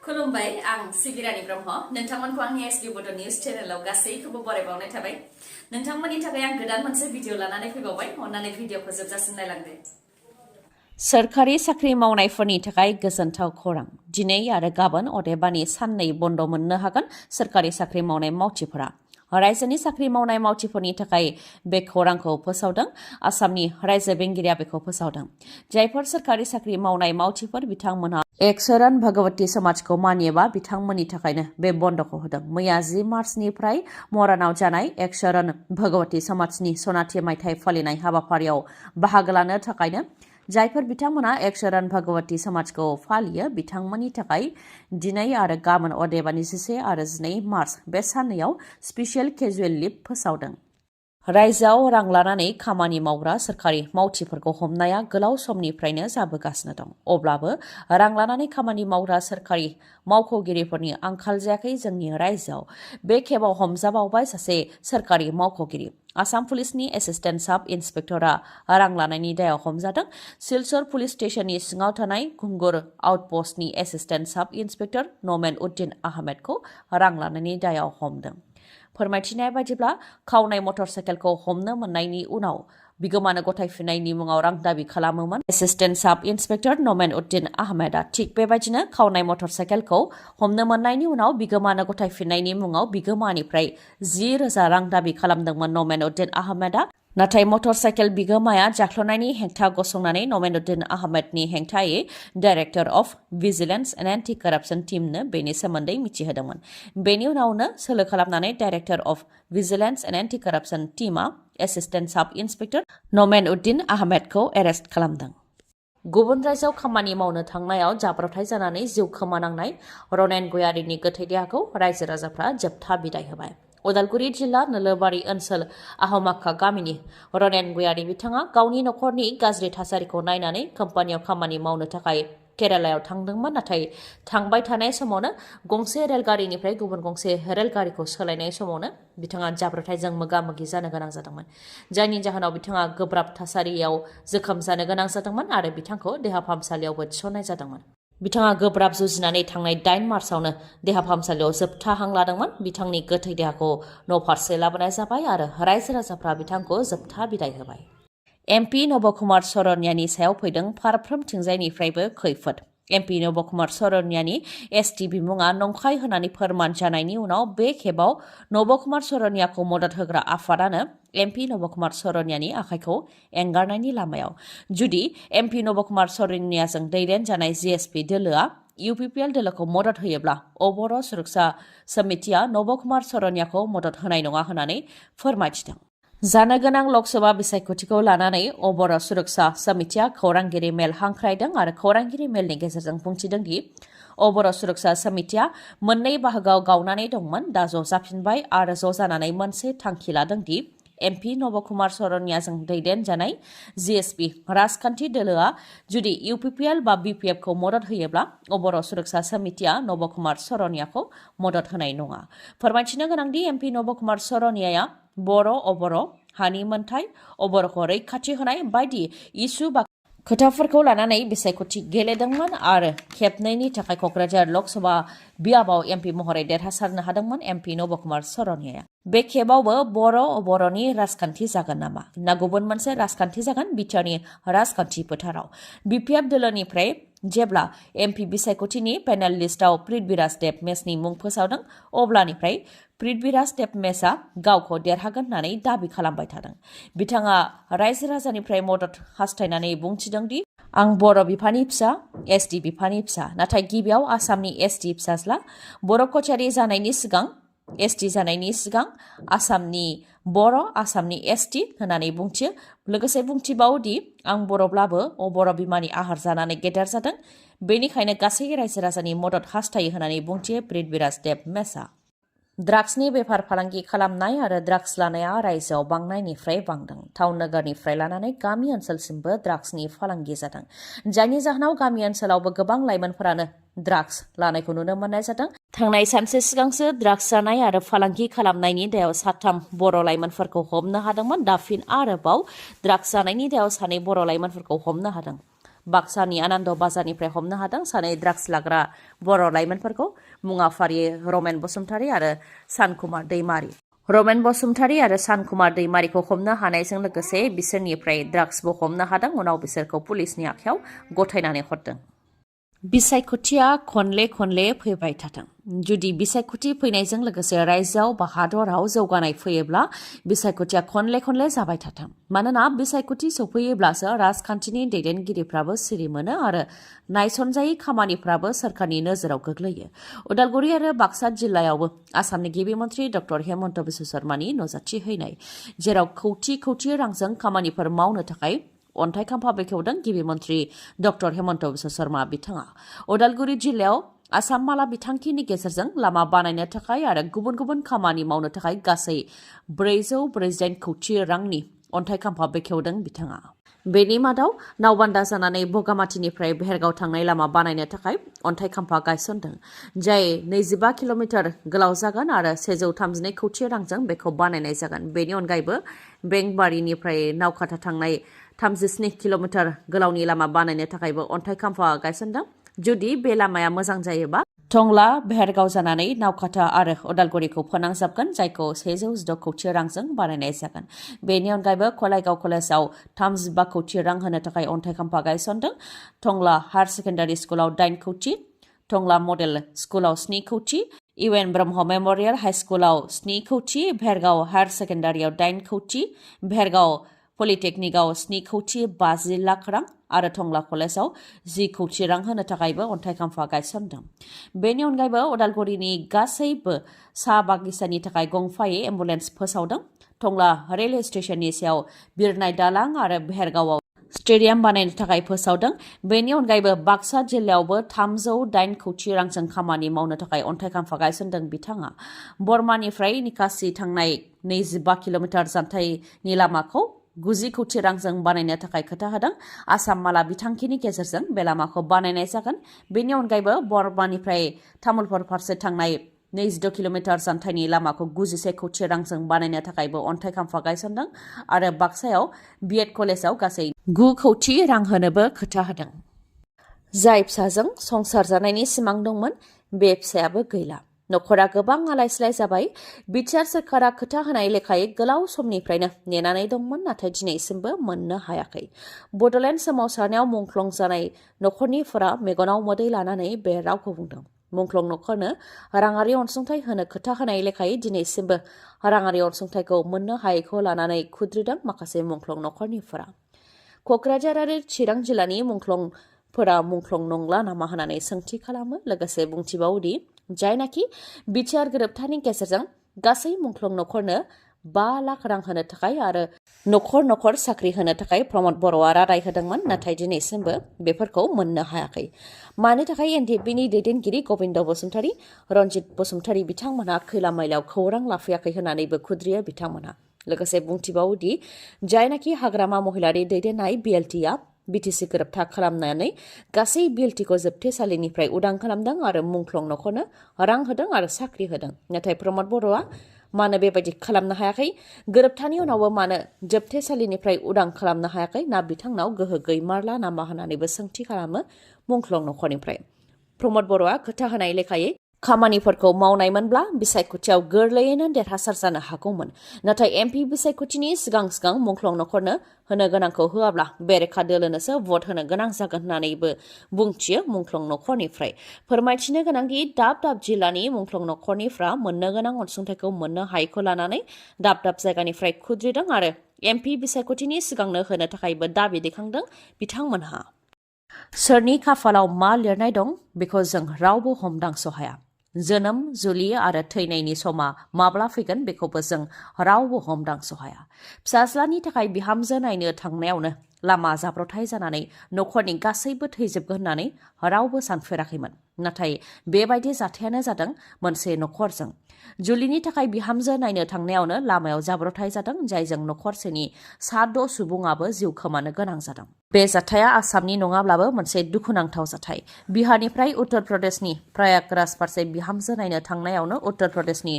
खुलुमबाय आं सिबिरानि ब्रह्म नोंथांमोनखौ आंनि एसबि बड' निउज चेनेलाव गासैखौबो बरायबावनाय थाबाय नोंथांमोननि थाखाय आं गोदान मोनसे भिडिअ लानानै फैबावबाय अन्नानै भिडिअखौ जोबजासिम नायलांदो सोरखारि साख्रि मावनायफोरनि थाखाय गोजोनथाव खौरां दिनै आरो गाबोन अदेबानि साननै बन्द मोननो हागोन सोरखारि साख्रि मावनाय मावथिफोरा रायजोनि साख्रि मावनाय मावथिफोरनि थाखाय बे खौरांखौ फोसावदों आसामनि रायजो बेंगिरिया बेखौ फोसावदों जायफोर सोरखारि साख्रि मावनाय मावथिफोर बिथांमोनहा एक शरण भगवती समाजखौ मानियोबा बिथांमोननि थाखायनो बे बन्दखौ होदों मैया 10 मार्चनिफ्राय मरानाव जानाय एक शरण भगवती समाजनि सनाथि मायथाइ फालिनाय हाबाफारियाव बाहागो लानो थाखायनो जायफोर बिथांमोना एक शरण भगवती समाजखौ फालियो बिथांमोननि थाखाय दिनै आरो गाबोन अदेबानि 11 आरो 12 मार्च बे साननैयाव स्पेशल केजुएल लिभ फोसावदों रायजोआव रां लानानै खामानि मावग्रा सोरखारि मावथिफोरखौ हमनाया गोलाव समनिफ्रायनो जाबोगासिनो दं अब्लाबो रां लानानै खामानि मावग्रा सोरखारि मावख'गिरिफोरनि आंखाल जायाखै जोंनि रायजोआव बे खेबाव हमजाबावबाय सासे सोरखारि मावख'गिरि आसाम पुलिसनि एसिस्टेन्ट साब इन्सपेक्टरा रां लानायनि दायाव हमजादों सिलचर पुलिस स्टेशननि सिङाव थानाय खुंगुर आउटपस्टनि assistant sub inspector Nomen Uddin आहमेदखौ रां लानायनि दायाव हमदों फोरमायथिनाय बायदिब्ला खावनाय मटर साइकेलखौ हमनो मोननायनि उनाव बिगोमानो गथायफिननायनि मुङाव रां दाबि खालामोमोन assistant sub inspector Nomen Uddin आहमेदआ थिग बेबायदिनो खावनाय मटर साइकेलखौ हमनो मोननायनि उनाव बिगोमानो गथायफिननायनि मुङाव बिगोमानिफ्राय 10,000 रां दाबि खालामदोंमोन नमेन उद्दिन आहमेदआ नाथाय मटर साइकेल बिगोमाया जाख्ल'नायनि हेंथा गसंनानै नमेन उद्दिन आहमेदनि हेंथायै director of vigilance and anti corruption टीमनो बेनि सोमोन्दै मिथिहोदोंमोन बेनि उनावनो सोलो खालामनानै director of vigilance and anti corruption टीमआ assistant sub inspector Nomen Uddin आहमेदखौ एरेस्ट खालामदों गुबुन रायजोआव खामानि मावनो थांनायाव जाब्रबथाय जानानै जिउ खोमानांनाय रनेन गयारिनि गोथै देहाखौ रायजो राजाफ्रा जोबथा बिदाय होबाय उदालगुरि जिल्ला नोलोबारि ओनसोल आहमाखा गामिनि रनेन गयारि बिथाङा गावनि नखरनि गाज्रि थासारिखौ नायनानै कम्पानियाव खामानि मावनो थाखाय केरालायाव थांदोंमोन नाथाय थांबाय थानाय समावनो गंसे रेलगारिनिफ्राय गुबुन गंसे रेलगारिखौ सोलायनाय समावनो बिथाङा जाब्रबथायजों मोगा-मोगि जानो गोनां जादोंमोन जायनि जाहोनाव बिथाङा गोब्राब थासारियाव जोखोम जानो गोनां जादोंमन आरो बिथांखौ देहा फाहामसालियावबो थिसननाय जादोंमोन बिथाङा गोब्राब जुजिनानै थांनाय 8 मार्चआवनो देहा फाहामसालियाव जोबथा हां लादोंमोन बिथांनि गोथै देहाखौ न'फारसे लाबोनाय जाबाय आरो रायजो राजाफ्रा बिथांखौ जोबथा बिदाय होबाय एमपि नबकुमार सरनियानि सायाव फैदों फारफ्रोमथिंजायनिफ्रायबो खैफोद एमपि नबकुमार सरनियानि एसटि बिमुङा नंखाय होनानै फोरमान जानायनि उनाव बे खेबाव नबकुमार सरनियाखौ मदद होग्रा आफादानो एमपि नबकुमार सरनियानि आखाइखौ एंगारनायनि लामायाव जुदि एमपि नबकुमार सरनियाजों दैदेनजानाय जिएसपि दोलोआ इउपिपिएल दोलोखौ मदद होयोब्ला बर' सुरक्षा समितिया नबकुमार सरनियाखौ मदद होनाय नङा होननानै फोरमायथिदों जानो गोनां लकसभा बिसायख'थिखौ लानानै बर' सुरक्षा समितिया खौरांगिरि मेल हांख्रायदों आरो खौरांगिरि मेलनि गेजेरजों बुंथिदों दि बर' सुरक्षा समितिया मोननै बाहागोआव गावनानै दंमोन दा ज' जाफिनबाय आरो ज' जानानै मोनसे थांखि लादों दि एमपि नबकुमार सरनियाजों दैदेनजानाय जिएसपि राजखान्थि दोलोआ जुदि इउपिपिएल बा बिपिएफखौ मदद होयोब्ला बर' सुरक्षा समितिया नबकुमार सरनियाखौ मदद होनाय नङा फोरमायथिनो गोनांदि एमपि नबकुमार सरनियाया बर' हानि मोनथाय बर'खौ रैखाथि होनाय बायदि इसु बा खोथाफोरखौ लानानै बिसायख'थि गेलेदोंमोन आरो खेबनैनि थाखाय क'क्राझार लकसभा बियाबाव एमपि महरै देरहासारनो हादोंमोन एमपि नबकुमार सरनियाया बे खेबावबो बर'नि राजखान्थि जागोन नामा ना गुबुन मोनसे राजखान्थि जागोन बिटिआरनि राजखान्थि फोथाराव बिपिएफ दोलोनिफ्राय जेब्ला एमपि बिसायख'थिनि पेनेल लिस्टआव पृथ्वीराज देब मेसनि मुं फोसावदों अब्लानिफ्राय पृथ्वीराज देब मेसआ गावखौ देरहागोन होननानै दाबि खालामबाय थादों बिथाङा रायजो राजानिफ्राय मदद हास्थायनानै बुंथिदों दि आं बर' बिफानि फिसा एसटि बिफानि फिसा नाथाय गिबियाव आसामनि एसटि फिसाज्ला बर' कचारी जानायनि सिगां एसटि जानायनि सिगां आसामनि बर' आसामनि एसटि होननानै बुंथियो लोगोसे बुंथिबावोदि आं बर'ब्लाबो बर' बिमानि आहार जानानै गेदेर जादों बेनिखायनो गासै रायजो राजानि मदद हास्थायो होननानै बुंथियो पृथ्वीराज देब मेसआ ड्राग्सनि बेफार फालांगि खालामनाय आरो ड्राग्स लानाया रायजोआव बांनायनिफ्राय बांदों टाउन नोगोरनिफ्राय लानानै गामि ओनसोलसिमबो ड्राग्सनि फालांगि जादों जायनि जाहोनाव गामि ओनसोलावबो गोबां लाइमोनफोरानो ड्राग्स लानायखौ नुनो मोननाय जादों थांनाय सानसे सिगांसो ड्राग्स जानाय आरो फालांगि खालामनायनि दायाव 3 बर' लाइमोनफोरखौ हमनो हादोंमोन दा फिन आरोबाव ड्राग्स जानायनि दायाव 2 बर' लाइमोनफोरखौ हमनो हादों बाक्सानि आनन्द बाजारनिफ्राय हमनो हादों सानै ड्राग्स लाग्रा बर' लाइमोनफोरखौ मुङा फारियै रमेन बसुमतारी आरो सानकुमार दैमारी। रमेन बसुमतारी आरो सानकुमार दैमारीखौ हमनो हानायजों लोगोसे बिसोरनिफ्राय ड्राग्सबो हमनो हादों। उनाव बिसोरखौ पुलिसनि आखायाव गथायनानै हरदों। बिसायख'थिया खनले खनले फैबाय थाथों। जुदि बिसायख'थि फैनायजों लोगोसे रायजोआव बा हादराव जौगानाय फैयोब्ला बिसायख'थिया खनले खनले जाबाय थाथों। मानोना बिसायख'थि सफैयोब्लासो राजखान्थिनि दैदेनगिरिफ्राबो सिरि मोनो आरो नायसनजायै खामानिफ्राबो सोरखारनि नोजोराव गोग्लैयो। उदालगुरि आरो बाक्सा जिल्लायावबो आसामनि गिबि मन्थ्रि डक्टर हेमन्त बिश्व शर्मानि नुजाथि हैनाय, जेराव खौथि खौथि रांजों खामानिफोर मावनो थाखाय अन्थाइ खाम्फा बेखेवदों गिबि मन्थ्रि डक्टर हेमन्त बिश्व शर्मा बिथाङा। उदालगुरि जिल्लायाव आसाम माला बिथांखिनि गेजेरजों लामा बानायनो थाखाय आरो गुबुन गुबुन खामानि मावनो थाखाय गासै 448 कौटि रांनि अन्थाइ खाम्फा बेखेवदों बिथाङा। बेनि मादाव नावबान्दा जानानै बगामाथिनिफ्राय बेहेरगाव थांनाय लामा बानायनो थाखाय अन्थाइ खाम्फा गायसनदों, जाय 25 किल'मिटार गोलाव जागोन आरो 132 कौटि रांजों बेखौ बानायनाय जागोन। बेनि अनगायैबो बेंबारिनिफ्राय नावकाटा थांनाय 37 किल'मिटार गोलावनि लामा बानायनो थाखायबो अन्थाइ खाम्फा गायसनदों। जुदि बे लामाया मोजां जायोबा टंला बेहेरगाव जानानै नावकाटा आरो उदालगुरिखौ फोनांजाबगोन, जायखौ 116 कौटि रांजों बानायनाय जागोन। बेनि अनगायैबो कलाइगाव कलेजाव 35 कौटि रां होनो थाखाय अन्थाइ खाम्फा गायसनदों। टंला हायार सेकेन्डारि स्कुलाव 8 कौटि, टंला मडेल स्कुलाव 7 कौटि, इउएन ब्रह्म मेम'रियेल हाइ स्कुलाव 7 कौटि, बेहेरगाव हायार सेकेन्डारियाव 8 कौटि, बेहेरगाव पलिटेकनिकआव 7 कौटि 50 लाख रां आरो टंला कलेजाव 10 कौटि रां होनो थाखायबो अन्थाइ खाम्फा गायसनदों। बेनि अनगायैबो उदालगुरिनि गासैबो साहा बागिसानि थाखाय गंफायै एम्बुलेन्स फोसावदों। टंला रेलवे स्टेशननि सायाव बिरनाय दालां आरो बेहेरगावआव स्टेडियाम बानायनो थाखाय फोसावदों। बेनि अनगायैबो बाक्सा जिल्लायावबो 308 कौटि रांजों खामानि मावनो थाखाय अन्थाइ खाम्फा गायसनदों बिथाङा। बर्मानिफ्राय निकासि थांनाय 25 किल'मिटार जानथाइनि लामाखौ 90 कौटि रांजों बानायनो थाखाय खोथा होदों। आसाम माला बिथांखिनि गेजेरजों बे लामाखौ बानायनाय जागोन। बेनि अनगायैबो बर्मानिफ्राय तामुलपुर फारसे थांनाय 22 किल'मिटार जानथाइनि लामाखौ 91 कौटि रांजों बानायनो थाखायबो अन्थाइ खाम्फा गायसनदों आरो बाक्सायाव बिएड कलेजाव गासै 9 कौटि रां होनोबो खोथा होदों। जाय फिसाजों संसार जानायनि सिमां दंमोन, बे फिसायाबो गैला। नखरा गोबां आलाय-सिलाय जाबाय। बिटिआर सोरखारा खोथा होनाय लेखायै गोलाव समनिफ्रायनो नेनानै दंमोन, नाथाय दिनैसिमबो मोननो हायाखै। बड'लेण्ड सोमावसारनायाव मुंख्लं जानाय नखरनिफोरा मेगनाव मोदै लानानै बे रावखौ बुंदों। मुंख्लं नखरनो राङारि अनसुंथाइ होनो खोथा होनाय लेखायै दिनैसिमबो राङारि अनसुंथाइखौ मोननो हायैखौ लानानै खुद्रिदों माखासे मुंख्लं नखरनिफोरा। क'क्राझार आरो चिरां जिल्लानि मुंख्लंफोरा मुंख्लं नंला नामा होननानै सोंथि खालामो। लोगोसे बुंथिबावोदि जायनाखि बिटिआर गोरोबथानि गेजेरजों गासै मुंख्लं नखरनो 5 लाख रां होनो थाखाय आरो नखर नखर साख्रि होनो थाखाय प्रमद बर'आ रादाय होदोंमोन, नाथाय दिनैसिमबो बेफोरखौ मोननो हायाखै। मानि थाखाय एनडिएफबिनि दैदेनगिरि गबिन्द बसुमतारी, रनजित बसुमतारी बिथांमोनहा खैला मैलायाव खौरां लाफैयाखै होननानैबो खुद्रियो बिथांमोनहा। लोगोसे बुंथिबावोदि जायनाखि हाग्रामा महिलारि दैदेननाय बिएलटिआ बिटिसि गोरोबथा खालामनानै गासै बिएलटिखौ जोबथेसालिनिफ्राय उदां खालामदों आरो मुंख्लं नखरनो रां होदों आरो साख्रि होदों। नाथाय प्रमद बर'आ मानो बेबायदि खालामनो हायाखै? गोरोबथानि उनावबो मानो जोबथेसालिनिफ्राय उदां खालामनो हायाखै? ना बिथांनाव गोहो गैमारला नामा होननानैबो सोंथि खालामो मुंख्लं नखरनिफ्राय। प्रमद बर'आ खोथा होनाय लेखायै खामानिफोरखौ मावनायमोनब्ला बिसायख'थियाव गोरलैयैनो देरहासार जानो हागौमोन। नाथाय एमपि बिसायख'थिनि सिगां सिगां मुंख्लं नखरनो होनो गोनांखौ होआब्ला बेरेखा दोलोनोसो भट होनो गोनां जागोन होननानैबो बुंथियो मुंख्लं नखरनिफ्राय। फोरमायथिनो गोनांदि दाब दाब जिल्लानि मुंख्लं नखरनिफ्रा मोननो गोनां अनसुंथाइखौ मोननो हायैखौ लानानै दाब दाब जायगानिफ्राय खुद्रिदों आरो एमपि बिसायख'थिनि सिगांनो होनो थाखायबो दाबि दैखांदों बिथांमोनहा। सोरनि खाफालाव मा लिरनाय दं बेखौ जों रावबो हमदांस' हाया। जोनोम, जुलि आरो थैनायनि समा माब्ला फैगोन बेखौबो जों रावबो हमदांस' हाया। फिसाज्लानि थाखाय बिहामजो नायनो थांनायावनो लामा जाब्रथाय जानानै नखरनि गासैबो थैजोबगोन होननानै रावबो सानफेराखैमोन। नाथाय बेबायदि जाथायानो जादों मोनसे नखरजों। जुलिनि थाखाय बिहामजो नायनो थांनायावनो लामायाव जाब्रथाय जादों, जायजों नखरसेनि 7 सुबुङाबो जिउ खोमानो गोनां जादों। बे जाथाया आसामनि नङाब्लाबो मोनसे दुखुनांथाव जाथाय। बिहारनिफ्राय उत्तर प्रदेशनि प्रयागराज फारसे बिहामजो नायनो थांनायावनो उत्तर प्रदेशनि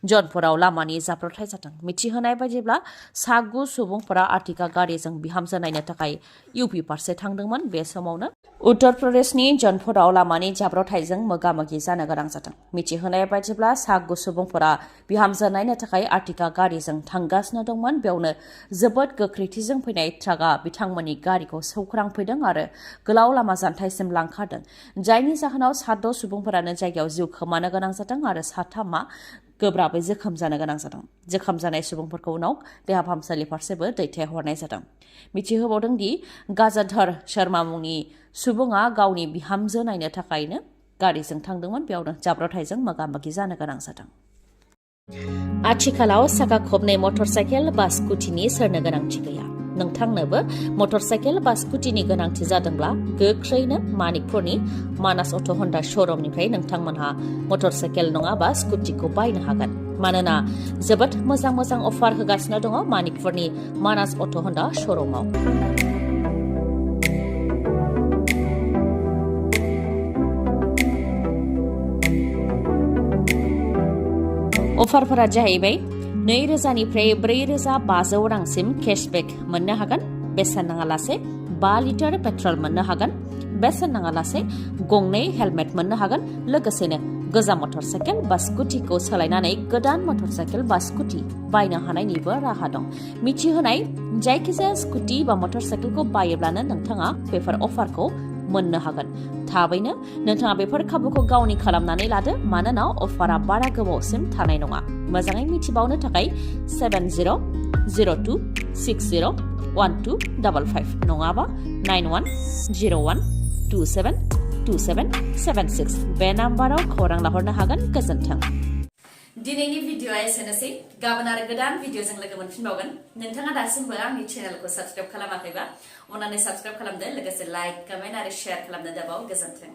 जौनपुराव लामानि जाब्रबथाय जादों। मिथिहोनाय बायदिब्ला सा 9 सुबुंफोरा आर्टिका गारिजों बिहामजो नायनो थाखाय इउपि फारसे थांदोंमोन। बे समावनो उत्तर प्रदेशनि जौनपुराव लामानि जाब्रबथायजों मोगा-मोगि जानो गोनां जादों। मिथिहोनाय बायदिब्ला सा 9 सुबुंफोरा बिहामजो नायनो थाखाय आर्टिका गारिजों थांगासिनो दंमोन। बेयावनो जोबोद गोख्रैथिजों फैनाय ट्राकआ बिथांमोननि गारिखौ सौख्रांफैदों आरो गोलाव लामा जानथायसिम लांखारदों। जायनि जाहोनाव सा 6 सुबुंफोरानो जायगायाव जिउ खोमानो गोनां जादों आरो सा 3आ गोब्राबै जोखोम जानो गोनां जादों। जोखोम जानाय सुबुंफोरखौ उनाव देहा फाहामसालि फारसेबो दैथायहरनाय जादों। मिथिहोबावदों दि गाजाधर शर्मा मुंनि सुबुङा गावनि बिहामजो नायनो थाखायनो गारिजों थांदोंमोन। बेयावनो जाब्रबथायजों मोगा-मोगि जानो गोनां जादों। आथिखालाव साखा खबनै मटर साइकेल बा स्कुटिनि सोरनो गोनांथि गैया। नोंथांनोबो मटर साइकेल बा स्कुटिनि गोनांथि जादोंब्ला गोख्रैनो मानिकपुरनि मानास अट' हन्डा श'रुमनिफ्राय नोंथांमोनहा मटर साइकेल नङाबा स्कुटिखौ बायनो हागोन। मानोना जोबोद मोजां मोजां अफार होगासिनो दङ मानिकपुरनि मानास अट' हन्डा श'रुमाव। अफारफोरा जाहैबाय 2000निफ्राय 4500 रांसिम केशबेक मोननो हागोन। बेसेन नाङालासे 5 लिटार पेट्रल मोननो हागोन। बेसेन नाङालासे गंनै हेलमेट मोननो हागोन। लोगोसेनो गोजाम मटर साइकेल बा स्कुटिखौ सोलायनानै गोदान मटर साइकेल बा स्कुटि बायनो हानायनिबो राहा दं। मिथिहोनाय जायखिजाया स्कुटि बा मटर साइकेलखौ बायोब्लानो नोंथाङा बेफोर अफारखौ मोननो हागोन। थाबैनो नोंथाङा बेफोर खाबुखौ गावनि खालामनानै लादो, मानोना अफारा बारा गोबावसिम थानाय नङा। मोजाङै मिथिबावनो थाखाय 7002601255 नङाबा 9101272776 बे नाम्बाराव खौरां लाहरनो हागोन। गोजोन्थों। दिनैनि भिडिअ'आ एसेनोसै। गाबोन आरो गोदान भिडिअ'जों लोगो मोनफिनबावगोन। नोंथाङा दासिमबो आंनि चेनेलखौ साबस्क्राइब खालामाखैबा अन्नानै साबस्क्राइब खालामदो। लोगोसे लाइक, कमेन्ट आरो शेयार खालामनो दाबाव। गोजोन्थों।